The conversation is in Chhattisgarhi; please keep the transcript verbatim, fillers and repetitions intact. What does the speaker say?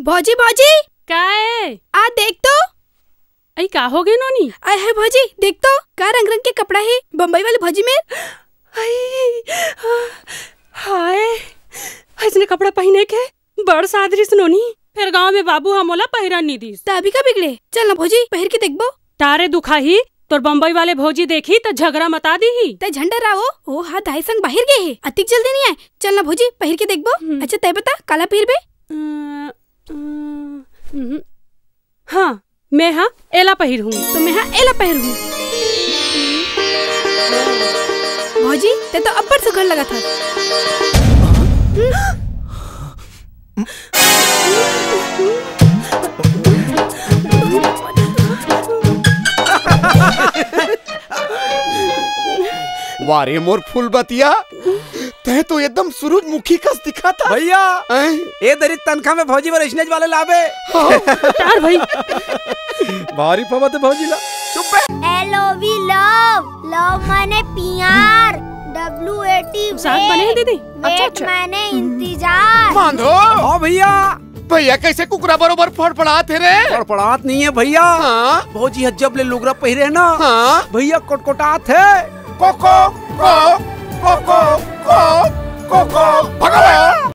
भौजी, भौजी। का ए? आ देख तो। अई, का हो गे नोनी? अई हे भौजी, देख तो, का रंग रंग के कपड़ा हे बम्बई वाली भौजी मेर। अई, हाय, अइसने कपड़ा पहिने के बड़ सादरिस नोनी। फेर गांव में बाबू ह मोला पहिरन नी दिस। त अभी का बिगड़े? चल ना भौजी, पहिर के देखबो। टारे दुखाही, तोर बम्बई वाले भौजी देखही त झगरा मता दीही। तै झन डरा ओ, ओ हा दाई संग बाहिर गे हे, अतिक जल्दी नी आय। चल ना भौजी, पहिर के देखबो। हम्म। अच्छा तै बता, काला पहिरबे? अ, अ, हम्म। हाँ, मैं हा एला पहिरहूँ। त मैं हा एला पहिरहूँ। भौजी, तै तो अब्बड़ सुघर लगत हस। वाह रे मोर फूलबतिया, तै तो एकदम सूरजमुखी कस दिखत हस। भैया, हैं? ए दरी तनखा में भौजी बर अइसनेच वाले लाबे। हाँ। तार भाई। भारी पवत हे भौजी ला। चुप बे। एल ओ वी लव, लव माने पियार, डब्ल्यू ए टी साग बने हे दीदी? वेट अच्छा, अच्छा। माने इंतजार। मांधो। हाँ भैया। भैया कइसे कुकरा बरोबर फड़फड़ात हे रे? फड़फड़ात नहीं हे भैया। हाँ? भौजी ह जब ले लुगरा पहिरे हे ना, हाँ? भैया कोटकोटात हे। को, को, को, को, को, को, को, को, भगवान।